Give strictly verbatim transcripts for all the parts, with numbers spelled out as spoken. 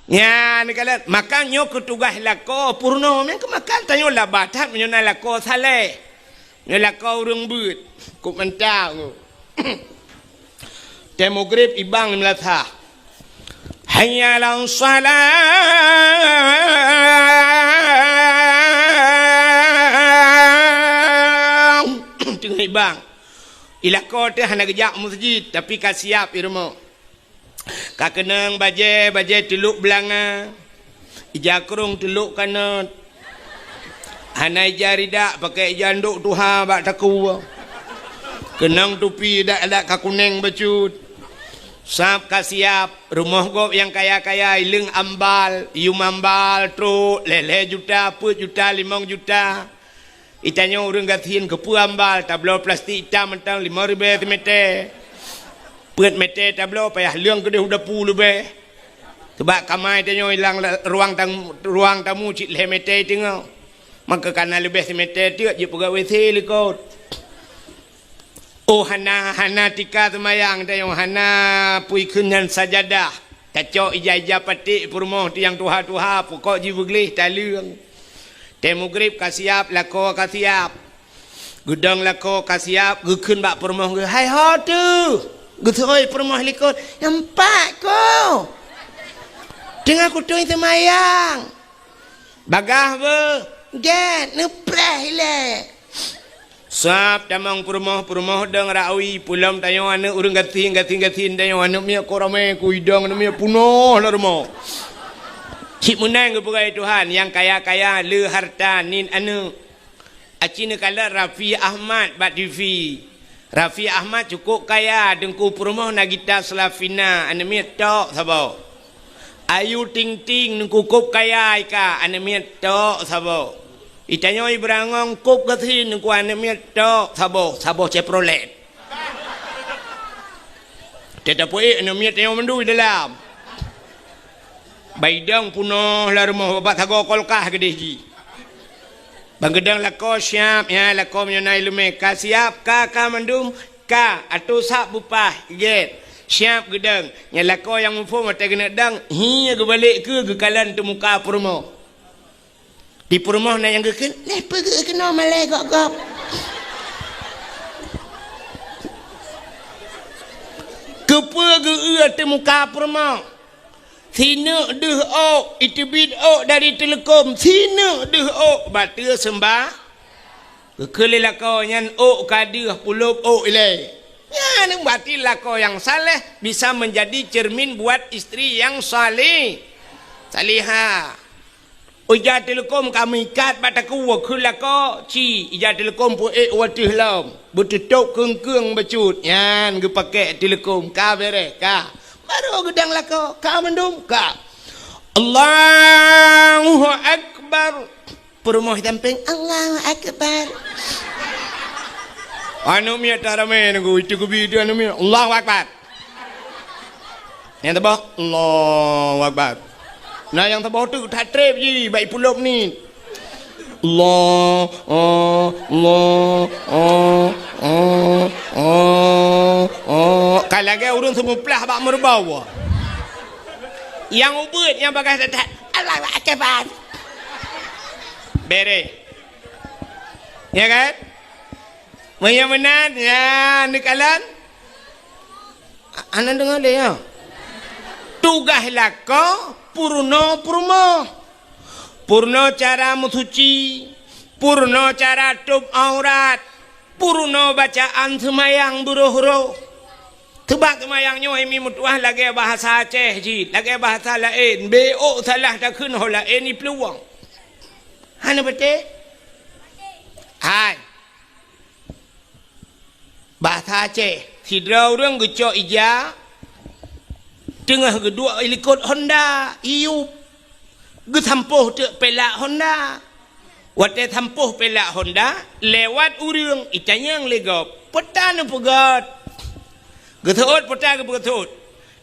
Nyan kalon, maka nyoe keu tugaih lakoe peurunoe, meunan keu maka tanyoe laba that meunyoe na lakoe saleh. Nyoe lakoe ureuëng beuet, kok mantap nyoe. Tée mugrib ibang di meulasah. Hayya 'alas shalah. Teungoh ibang. Ilako teuh hana geujak meuseujid, tapi ka siab i rumoh. Ka keunong bajée, bajée teulok beulanga, ija krong teulok kanot. Hana ija ridak, pakai ija ndok tuha bak takue. Keunong tupi dak-dak ka kuneng bacut. Sab ka siab, rumoh gob nyang kaya-kaya, ileueng ambal, yum ambal, trok, lhée-lhée juta, peuet juta, limong juta. Itanyoe ureuëng gasien keupeue ambal, tabloe plastik itam mantong limong ribée simeté. Peuet meté tabloe payah leueng keudeh u dapu leubeh. Teubak kamai tanyoe ilang la-, ruang tamu, ruang tamu cit lhée meté teungoh. Maka kana leubeh simeté teuk jipeugah W C likot. Oh hana, hana tika seumayang tanyoe, hana pui kheun nyan sajadah. Tacok ija-ija paték peurumoh tiang tuha-tuha, pukok jibeugleh taleueng. Tée mugrib ka siab, lakoe ka siab. Geudong lakoe ka siab, geukheun bak peurumoh geuh, "Hai ho teuh?" Geuseuôt peurumoh likot, "Nampak ko. Teungoh kutui seumayang." "Bagaih beuh?" "Gét, neupreh ilée." Sab tamong peurumoh, peurumoh dong rawi, pulom tanyoe aneuëk ureuëng gasien, gasien-gasien tanyoe aneuëk miet ko ramé, kuidong aneuëk miet punoh lam rumoh. Cit meunan geupeugah Tuhan, nyang kaya-kaya le harta nit aneuëk. Aci neukalon Raffi Ahmad bak T V. Raffi Ahmad cukup kaya, Teungku peurumoh na gita Slavina, aneuëk miet tok saboh. Ayu Ting Ting, Teungku kop kaya ika, aneuëk miet tok saboh. Itanyoe Ibrangong kop gasien, Teungku aneuëk miet tok saboh, saboh Chevrolet. Teuh tapeuék aneuëk miet tanyoe mandum dalam. Baidong punoh lam rumoh, babah sagoe kolkah keudeh jih. Ban geudong lakoe siab, ya, lakoe meunyoe na iéleumé ka siab, ka, ka mandum, ka, atô sab beupah, gét. Siab geudong. Nyan lakoe nyang muphom watée keuneuk dong, hi geubalek keu geukalon teumuka peurumoh. Di peurumoh na nyang geukheun, "Lé peugeuh keunoe malée gop-gop." Keupeue geu-eu teumuka peurumoh? Sineuk deuh ôk, iteubiet ôk dari teuleukom, sineuk deuh ôk, bateue seumba. Geukheun lé lakoe nyan ôk ka deuh, pulop ôk ilée. Nyan berarti lakoe nyang saleh bisa menjadi cermin buat istri yang saleh, salihah. Ija teuleukom ka meuikat bak takue, kheun lakoe, ci, ija teuleukom peuék u ateueh lom, beututôb keung-keung bacut, nyan geupakée teuleukom, ka beureh, ka. Barô geudong lakoe, ka mandum, ka. Allahu Akbar. Peurumoh sampéng, Allahu Akbar. Aneuëk miet taramé nunggu, itu geubi itu aneuëk miet, Allahu Akbar. Nyang saboh, Allahu Akbar. Na nyang saboh teuk that treb jih, bak ipulop nit. Allah, oh, Allah, oh, oh, oh, oh. Ka lagée ureuëng seumuplah bak meureubau. Nyang ubeuet, nyang bagaih that-that, Allahu Akbar. Beureh. Ya kan? Meunyoe meunan, ya, neukalon. Hana deungoe lé, ya. Tugaih lakoe peurunoe peurumoh. Peurunoe cara meusuci, peurunoe cara tôb aurat, peurunoe bacaan seumayang beuroh-roh. Teubak seumayang nyoe mi meutuah lagée bahasa Aceh jih, lagée bahasa laén. Bék salah takheun ho laén iplueng. Hana beutôi? Hai. Bahasa Aceh, sidroe ureuëng geucok ija, teungoh geuduek i likot honda, iyup, geusampôh teuk pelak honda. Watée sampôh pelak honda, lewat ureuëng, itanyong lé gob, "Peue ta neupeugét?" Geuseuôt peue ta geupeugét?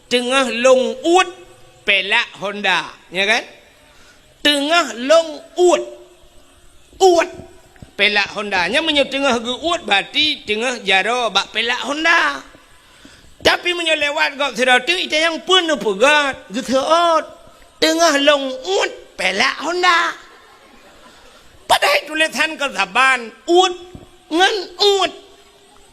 "Teungoh lôn uet pelak honda." Ya kan? Teungoh lôn uet. Uet pelak honda. Nyan meunyoe teungoh geu-uet, berarti teungoh jaroe bak pelak honda. Tapi meunyoe lewat gob sidroe teuk, itanyong, "Peue neupeugét?" Geuseuôt. Teungoh lôn uet pelak honda. Padahai tulésan keu saban uet ngon uet.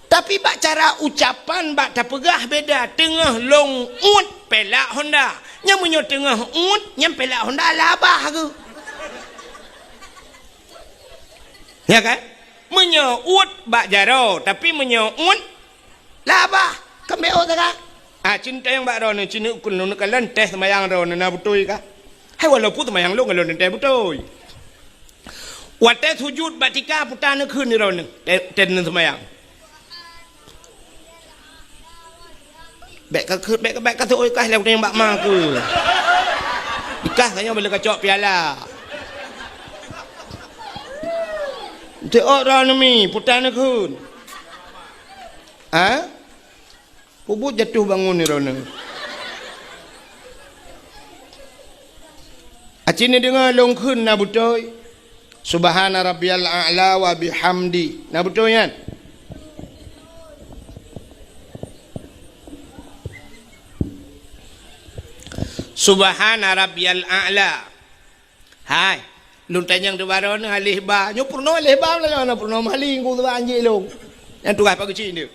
Tapi bak cara ucapan bak tapeugah beda. Teungoh lôn uet pelak honda. Nyan meunyoe teungoh uet, nyan pelak honda labah geuh. Ya kan? Meunyoe uet bak jaroe, tapi meunyoe uet labah, keumbeo saga. Ah, cin tayang bak droeneuh, cin ukun lôn kalon teh seumayang droeneuh na beutôi kah? Hai walaupun seumayang lôn kalon teh beutôi. Watée sujut bak tika puta neukheun droeneuh, teh, teh seumayang. Bék ka, bék ka, bék ka teuoi kah lé ureuëng bak ma keu. Ikah tanyoe bila kacok piala. Teuok droeneuh mi, puta neukheun. Ha? Peubuet jatuh bangun ni droeneuh. Aci neudeungoe lôn kheun na beutôi. Subhana rabbiyal a'la wa bihamdi. Na beutôi nyan? Subhana rabbiyal a'la. Hai, lôn tanyong teubarô nyoe aleh ba. Nyoe peurunoe aleh ba, meulayeue na peurunoe mali, ku teuba anjing lôn. Nyang tugaih pak keuchik nyoe.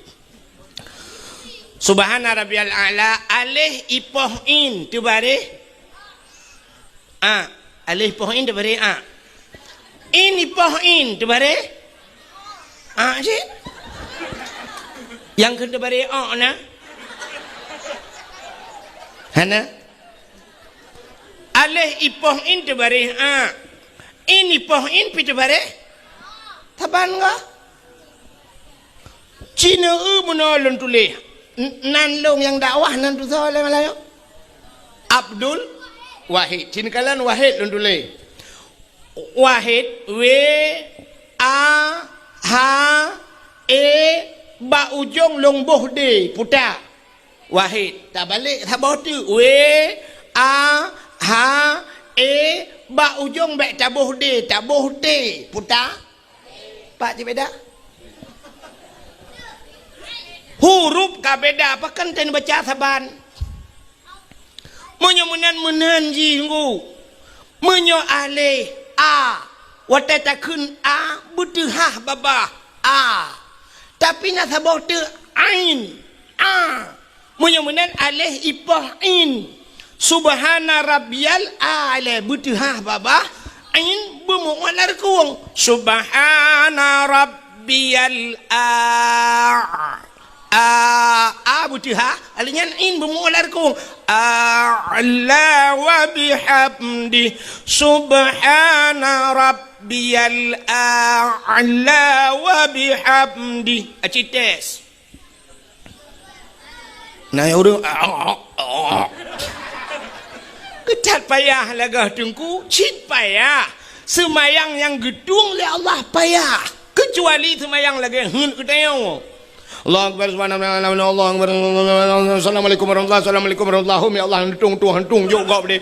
Subhana rabbiyal a'la, aleh ipoh in teubareh a. Aleh ipoh in teubareh a. In ipoh in teubareh a cit. Nyang kheun teubareh o na. Hana. Aleh ipoh in teubareh a. In ipoh in pi teubareh. Taban ga. Cina eu meunoe lôn tuléh. N-, nan lôn nyang dakwah nan tusoe lé Malayu. Abdul Wahid. Cina kalan Wahid lôn tuléh. Wahid, W, A, H, E, bak ujong lôn boh D, puta. Wahid, tabalek saboh teuk. W, A, H, E, bak ujong bék taboh D, taboh T, puta. Pak cit beda? Huruf ka beda, pakon teubaca saban. Meunyoe meunan-meunan jih ngu. Meunyoe aleh a, watée takheun a, beuteuhah babah a. Tapi na saboh teuk ain, a. Meunyoe meunan aleh ipoh in. Subhana rabbiyal a'la, beuteuhah babah, in beumu'alah reukung. Subhana rabbiyal a. A, a beuteuhah, aleh nyan in beumu'alah reukung. A'la wa bihamdi. Subhana rabbiyal a'la wa bihamdi. Aci tes. Na nyang ureuëng, "Keutat payah lagée teungku, cit payah. Seumayang nyang geutueng lé Allah payah, keucuali seumayang lagée heuet geutanyoe." Allahu Akbar, subhanallah, Allahu Akbar, assalamualaikum warahmatullahi, assalamualaikum warahmatullahi, ya Allah, hantung tueng, hantung jok gob deh.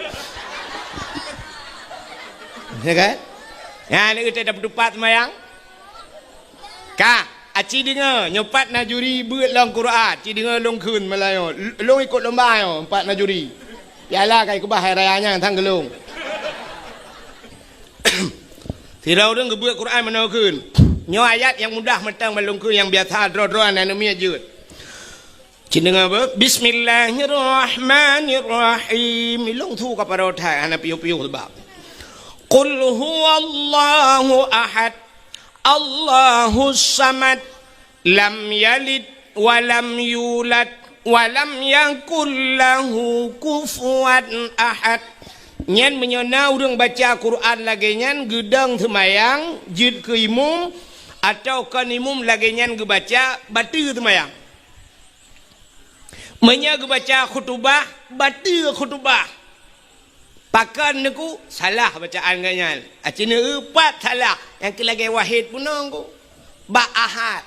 Ya kan? Ya, ni kita dah bertupat seumayang. Ka, aci deungoe, nyoe pat na juri beuet lom Quran, ci deungoe lôn kheun Malayu. L-, lôn ikot lomba nyoe, pat na juri. Piala ka ikeubah hai raya nyan sang geulong. Sidroe ureuëng geubeuet Quran meunoe kheun. Nyoe ayat nyang mudah mantong ban lôn kheun, nyang biasa droe-droe aneuk miet jeuet. Ci deungoe beuh, Bismillahirrahmanirrahim. Ilong su ka padahai hana piôh-piôh sebab. Qul huwallahu ahad, Allahus samad, lam yalid wa lam yulad, wa lam yakul lahu kufuwan ahad. Nyan meunyoe na ureuëng baca Quran lagée nyan geudong seumayang, jeuet keu imum, atawa kon imum lagée nyan geubaca, bateue seumayang. Meunyoe geubaca khutubah, bateue khutubah. Pakon neuku salah bacaan geuh nyan. Aci neueu pat salah, nyang keu lagée Wahid bunoe ku. Bak Ahad.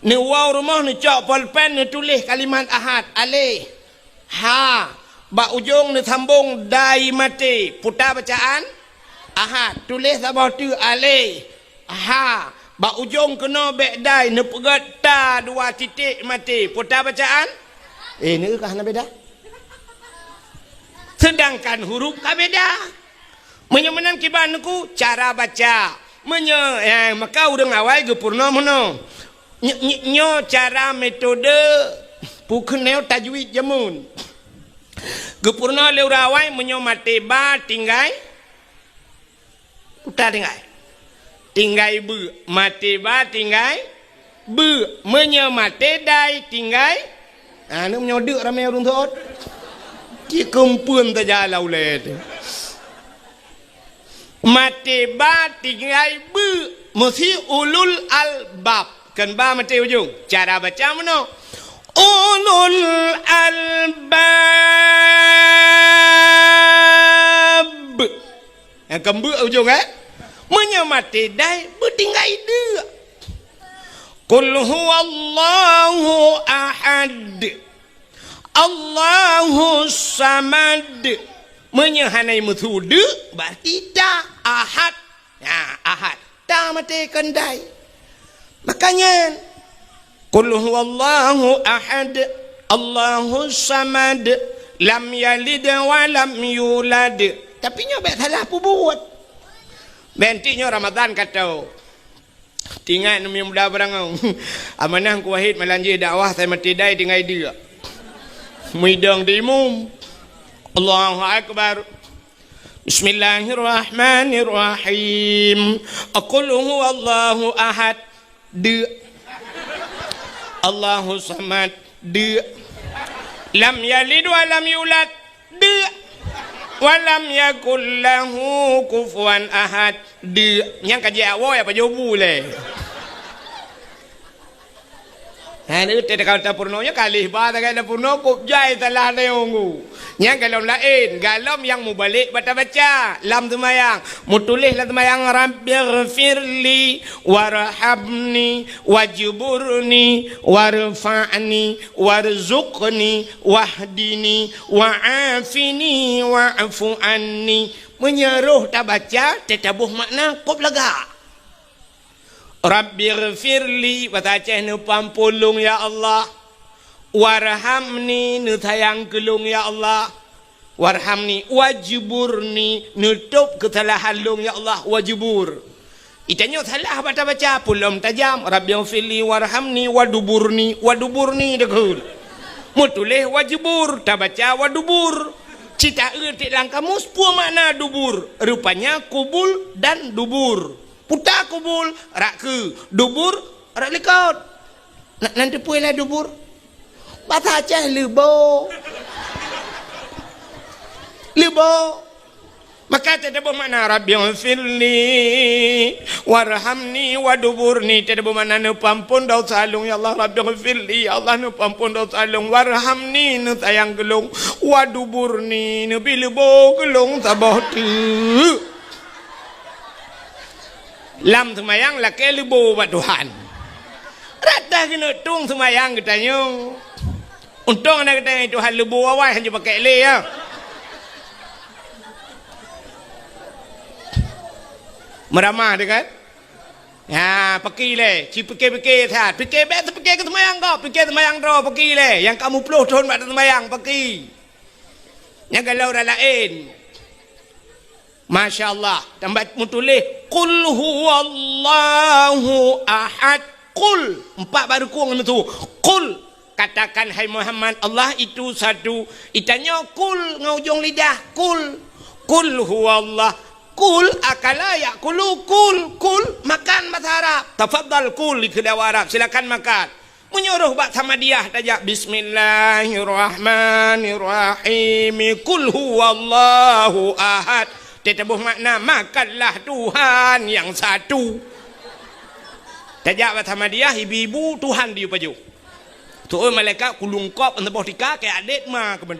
Neuwoe rumoh neucok polpen neutuléh kalimat Ahad, aleh. Ha. Bak ujong neusambong dai maté. Puta bacaan Ahad. Tuléh saboh teuk aleh. Ha, bak ujong keunoe bék dai neupeugét ta dua titik maté. Peue ta bacaan? Eh, neukah na beda? Seudangkan huruf ka beda. Meunyoe meunan kiban neuku cara baca. Meunyoe, eh, maka ureuëng awai geupeurunoe meunoe. Ny-, ny-, nyoe cara metode pukeunoe tajwid jameun. Geupeurunoe lé ureuëng awai meunyoe maté ba tinggai, uta tinggai. Tinggai beu, maté ba tinggai beu, meunyoe maté dai tinggai. Ah, ni meunyoe deuk ramé ureuëng thot. Cit keumpeuen saja lam ulée teuh. Maté ba tinggai beu, meusi ulul albab. Kan ba maté ujong. Cara baca meunoe. Ulul albab. Nyang keumbeuek ujong, eh? Meunyoe maté dai, beutinggai deuk. Qul huwallahu ahad. Allahus samad. Meunyoe hana meusu deuk, berarti ta ahad. Nah, ahad. Ta maté kon dai. Makanya, Qul huwallahu ahad, Allahus samad, lam yalid wa lam yulad. Tapi nyoe bék salah peubuet. Bék nyoe Ramadan ka tho. Tingat numi muda barangong. Amanah Teungku Wahid malam jih dakwah sai maté dai tinggai deuk. Muidong di imum. Allahu Akbar. Bismillahirrahmanirrahim. Qul huwallahu ahad. Deuk. Allahus samad. Deuk. Lam yalid wa lam yulad. Deuk. Wa lam yakul lahu kufuwan ahad. Deuk. Nyang ka jiak woe apa jobu lé. Ha, ni teuka tapeurunoe nyoe kalih ba tagai tapeurunoe kok jai salah tayong. Nyang golom laén, golom nyang mubalek bata baca lam seumayang. Mutuléh lam seumayang, "Rabbighfirli warhamni wajburni warfa'ni warzuqni wahdini wa'afini wa'fu anni." Meunyoe roh tabaca, teutabôh makna kop lagak. Rabbighfirli, basa Aceh, neupeuampôn lôn, ya Allah. Warhamni, neusayang keu lôn, ya Allah. Warhamni, wajburni, neutôb keusalahan lôn, ya Allah, wajbur. Itanyoe salah bata baca, peue lom tajam, Rabbighfirli, warhamni, waduburni, waduburni, deukeue. Meutuléh wajbur, tabaca wadubur. Cit taeu tiek lam kamus, peue makna dubur? Rupanya kubul dan dubur. Puta kubul, rak keue, dubur, rak likot. Na, nan teupeue lah dubur? Basa Aceh leubo. Leubo. Maka teutabôh makna, "Rabbighfirli warhamni waduburni." Teutabôh makna, "Neupeuampôn desya lôn, ya Allah. Rabbighfirli, ya Allah, neupeuampôn desya lôn. Warhamni, neusayang keu lôn. Waduburni, neubi leubo keu lôn saboh teuk." Lam seumayang lakée leubo bak Tuhan. Rata keuneuk tueng seumayang geutanyoe. Untông na geutanyoe Tuhan leubo awai hanjeuet pakai lé, ya. Meuramah teuh kan? Ya, paki lé, ci pike-pike that. Pike bék teupike keu seumayang gob, pike seumayang droe, paki lé. Nyang ka muplôh thon bak seumayang, paki. Nyang galom ureuëng laén. Masya Allah, tambah meutuléh, "Qul huwallahu ahad." Qul, empat baru kong itu. "Qul," katakan, hai Muhammad, Allah itu satu. Itanyoe "Qul" ngon ujong lidah, "Qul." "Qul huwallah." "Qul akala ya'kulu." "Qul, qul," makan bahasa Arab. "Tafadhal kul," di keudawah Arab, silakan makan. Meunyoe roh bak Samadiyah tajak, "Bismillahirrahmanirrahim. Qul huwallahu ahad." Teutabôh makna, "Makanlah Tuhan yang satu." Tajak bak Samadiyah, ibu-ibu, Tuhan di pajoh. Tu'oh malaikat kulungkop saboh tika keu adét ma keubantu.